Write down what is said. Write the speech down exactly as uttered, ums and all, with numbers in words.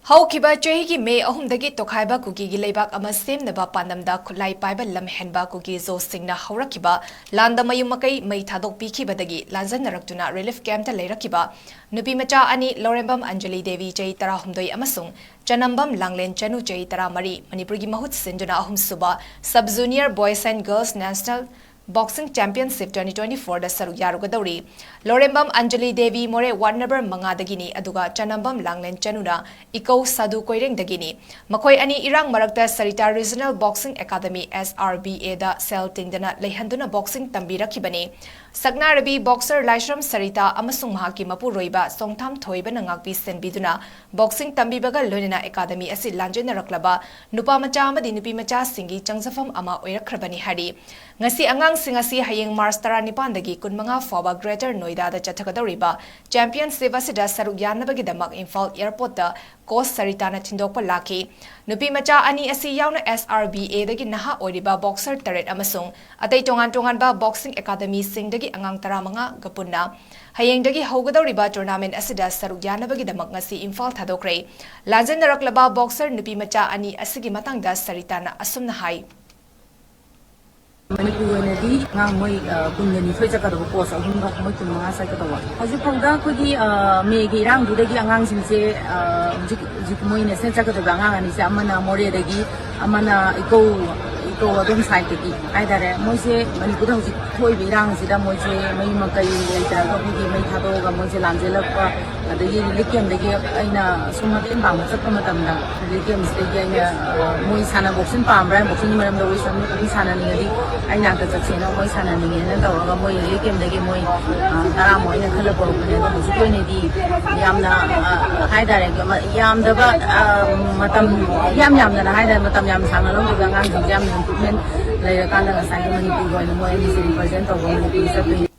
ꯍꯧꯈꯤꯕ ꯆꯍꯤꯒꯤ ꯃꯦ ꯑꯍꯨꯝꯗꯒꯤ ꯇꯣꯈꯥꯏꯕ ꯀꯨꯀꯤꯒꯤ ꯂꯩꯕꯥꯛ ꯑꯃ ꯁꯦꯝꯅꯕ ꯄꯥꯟꯗꯝꯗ ꯈꯨꯠꯂꯥꯏ ꯄꯥꯏꯕ ꯂꯝꯍꯦꯟꯕ ꯀꯨꯀꯤ ꯖꯣꯁꯤꯡꯅ ꯍꯧꯔꯛꯈꯤꯕ ꯂꯥꯟꯗ ꯃꯌꯨꯝ ꯃꯀꯩ ꯃꯩ ꯊꯥꯗꯣꯛꯄꯤꯈꯤꯕꯗꯒꯤ ꯂꯥꯟꯖꯟꯅꯔꯛꯇꯨꯅ ꯔꯤꯂꯤꯐ ꯀꯦꯝꯞꯇ ꯂꯩꯔꯛꯈꯤꯕ ꯅꯨꯄꯤ ꯃꯆꯥ ꯑꯅꯤ, ꯂꯧꯔꯦꯝꯕꯝ ꯑꯟꯖꯂꯤ ꯗꯦꯕꯤ, ꯆꯍꯤ ꯇꯔꯥꯍꯨꯝꯗꯣꯏ, ꯑꯃꯁꯨꯡ ꯆꯅꯝꯕꯝ ꯂꯥꯡꯂꯦꯟ ꯆꯅꯨ, ꯆꯍꯤ ꯇꯔꯥꯃꯔꯤ, ꯃꯅꯤꯄꯨꯔꯒꯤ ꯃꯍꯨꯠ ꯁꯤꯟꯗꯨꯅ ꯑꯍꯨꯝꯁꯨꯕ Sub Junior Boys and Girls National Boxing Championship twenty twenty-four ꯗ ꯁꯔꯨꯛ ꯌꯥꯔꯨꯒꯗꯧꯔꯤ꯫ ꯂꯧꯔꯦꯝꯕꯝ ꯑꯟꯖꯂꯤ ꯗꯦꯕꯤ ꯃꯣꯔꯦ ꯋꯥꯔꯗ ꯅꯝꯕꯔ ꯃꯉꯥꯗꯒꯤꯅꯤ, ꯑꯗꯨꯒ ꯆꯅꯝꯕꯝ ꯂꯥꯡꯂꯦꯟ ꯆꯅꯨꯅ ꯏꯀꯧ ꯁꯥꯗꯨ ꯀꯣꯏꯔꯦꯡꯗꯒꯤꯅꯤ꯫ ꯃꯈꯣꯏ ꯑꯅꯤ ꯏꯔꯥꯡ ꯃꯔꯛꯇ Sarita Regional Boxing Academy, S R B A ꯗ ꯁꯦꯜ ꯇꯤꯡꯗꯅ ꯂꯩꯍꯟꯗꯨꯅ boxing ꯇꯝꯕꯤꯔꯛꯈꯤꯕꯅꯤ꯫ ꯁꯛꯅꯥꯔꯕꯤ boxer ꯂꯥꯏꯁ꯭ꯔꯝ ꯁꯔꯤꯇꯥ ꯑꯃꯁꯨꯡ ꯃꯍꯥꯛꯀꯤ ꯃꯄꯨꯔꯣꯏꯕ ꯁꯣꯡꯊꯥꯝ ꯊꯣꯏꯕꯅ ꯉꯥꯛꯄꯤ ꯁꯦꯟꯕꯤꯗꯨꯅ boxing ꯇꯝꯕꯤꯕꯒ ꯂꯣꯏꯅꯅ academy ꯑꯁꯤ ꯂꯥꯟꯖꯦꯟꯅꯔꯛꯂꯕ ꯅꯨꯄꯥ ꯃꯆꯥ ꯑꯃꯗꯤ ꯅꯨꯄꯤ ꯃꯆꯥꯁꯤꯡꯒꯤ ꯆꯪꯖꯐꯝ ꯑꯃ ꯑꯣꯏꯔꯛꯈ꯭ꯔꯕꯅꯤ ꯍꯥꯏꯔꯤ꯫ ꯉꯁꯤ ꯑꯉꯥꯡꯁꯤꯡ ꯑꯁꯤ ꯍꯌꯦꯡ ꯃꯥꯔꯆ ꯇꯔꯥꯅꯤꯄꯥꯟꯗꯒꯤ ꯀꯨꯟꯃꯉꯥ ꯐꯥꯎꯕ Greater Noida ꯗ ꯆꯠꯊꯒꯗꯧꯔꯤꯕ championship ꯑꯁꯤꯗ ꯁꯔꯨꯛ ꯌꯥꯅꯕꯒꯤꯗꯃꯛ ꯏꯝꯐꯥꯜ airport ꯇ coach ꯁꯔꯤꯇꯥꯅ ꯊꯤꯟꯗꯣꯛꯄ ꯂꯥꯛꯈꯤ꯫ ꯅꯨꯄꯤ ꯃꯆꯥ ꯑꯅꯤ ꯑꯁꯤ ꯌꯥꯎꯅ S R B A ꯗꯒꯤ ꯅꯍꯥ ꯑꯣꯏꯔꯤꯕ boxer ꯇꯔꯦꯠ ꯑꯃꯁꯨꯡ ꯑꯇꯩ ꯇꯣꯉꯥꯟ ꯇꯣꯉꯥꯟꯕ boxing academy ꯁꯤꯡꯗꯒꯤ ꯑꯉꯥꯡ ꯇꯔꯥꯃꯉꯥꯒ ꯄꯨꯟꯅ ꯍꯌꯦꯡꯗꯒꯤ ꯍꯧꯒꯗꯧꯔꯤꯕ tournament ꯑꯁꯤꯗ ꯁꯔꯨꯛ ꯌꯥꯅꯕꯒꯤꯗꯃꯛ ꯉꯁꯤ ꯏꯝꯐꯥꯜ ꯊꯥꯗꯣꯛꯈ꯭ꯔꯦ꯫ ꯂꯥꯟꯖꯦꯟꯅꯔꯛꯂꯕ boxer ꯅꯨꯄꯤ ꯃꯆꯥ ꯑꯅꯤ ꯑꯁꯤꯒꯤ ꯃꯇꯥꯡꯗ ꯁꯔꯤꯇꯥꯅ ꯑꯁꯨꯝꯅ ꯍꯥꯏ꯫ ꯃꯅꯤꯄꯨꯔ ꯑꯣꯏꯅꯗꯤ ꯑꯉꯥꯡ ꯃꯣꯏ, ꯑ, ꯀꯨꯟꯒ ꯅꯤꯊꯣꯏ ꯆꯠꯀꯗꯧꯕ, coach ꯑꯍꯨꯝꯒ ꯃꯣꯏ ꯀꯨꯟꯃꯉꯥ ꯆꯠꯀꯗꯧꯕ꯫ ꯍꯧꯖꯤꯛ ꯐꯥꯎꯗ ꯑꯩꯈꯣꯏꯒꯤ, ꯑ, ꯃꯦꯒꯤ ꯏꯔꯥꯡꯗꯨꯗꯒꯤ ꯑꯉꯥꯡꯁꯤꯡꯁꯦ, ꯑ, ꯍꯧꯖꯤꯛ, ꯍꯧꯖꯤꯛ ꯃꯣꯏ national ꯆꯠꯀꯗꯧꯕ ꯑꯉꯥꯡ ꯑꯅꯤꯁꯦ, ꯑꯃꯅ ꯃꯣꯔꯦꯗꯒꯤ, ꯑꯃꯅ ꯏꯀꯧ, ꯏꯀꯧ ꯑꯗꯣꯝ side ꯇꯒꯤ ꯍꯥꯏꯇꯥꯔꯦ꯫ ꯃꯣꯏꯁꯦ ꯃꯅꯤꯄꯨꯔꯗ ꯍꯧꯖꯤꯛ ꯊꯣꯛꯏꯕ ꯏꯔꯥꯡꯁꯤꯗ ꯃꯣꯏꯁꯦ ꯃꯌꯨꯝ ꯃꯀꯩ ꯂꯩꯇ꯭ꯔꯒ ꯑꯩꯈꯣꯏꯒꯤ ꯃꯩ ꯊꯥꯗꯣꯛꯑꯒ ꯃꯣꯏꯁꯦ ꯂꯥꯟꯖꯦꯜꯂꯛꯄ, ꯑꯗꯒꯤ relief camp ꯇꯒꯤ ꯑꯩꯅ ꯁꯨꯝ ꯃꯇꯦꯡ ꯄꯥꯡꯕ ꯆꯠꯄ ꯃꯇꯝꯗ, relief camp ꯁꯤꯗꯒꯤ ꯑꯩꯅ, ꯑ, ꯃꯣꯏ ꯁꯥꯟꯅ boxing ꯄꯥꯝꯕ꯭ꯔꯥ, boxing ꯒꯤ ꯃꯔꯝꯗ ꯋꯥꯔꯤ ꯁꯥꯟꯅ-, ꯑꯗꯨꯝ ꯁꯥꯟꯅꯅꯤꯡꯉꯗꯤ ꯑꯩ ꯅꯥꯛꯇ ꯆꯠꯁꯦꯅ ꯃꯣꯏ ꯁꯥꯟꯅꯅꯤꯡꯉꯦꯅ ꯇꯧꯔꯒ ꯃꯣꯏ relief camp ꯇꯒꯤ ꯃꯣꯏ, ꯑ, ꯇꯔꯥꯃꯨꯛ ꯑꯩꯅ ꯈꯜꯂ ꯄꯨꯔꯛꯄꯅꯦ꯫ ꯑꯗꯣ ꯍꯧꯖꯤꯛꯀꯤ ꯑꯣꯏꯅꯗꯤ ꯌꯥꯝꯅ, ꯑ, ꯍꯥꯏꯇꯥꯔꯦ, ꯃ-, ꯌꯥꯝꯗꯕ, ꯑ, ꯃꯇꯝ ꯌꯥꯝ ꯌꯥꯝꯗꯅ ꯍꯥꯏꯇꯥꯔꯦ, ꯃꯇꯝ ꯌꯥꯝ ꯁꯥꯡꯅ ꯂꯧꯗꯕ ꯑꯉꯥꯡꯁꯤꯡꯁꯦ ꯌꯥꯝꯅ improvement ꯂꯩꯔꯀꯥꯟꯗ ꯉꯁꯥꯏꯒꯤ ꯃꯅꯤꯄꯨꯔꯒꯤ ꯑꯣꯏꯅ ꯃꯣꯏ ꯑꯅꯤꯁꯦ represent ꯇꯧꯕ ꯃꯅꯤꯄꯨꯔ ꯆꯠꯇꯣꯏꯅꯤ꯫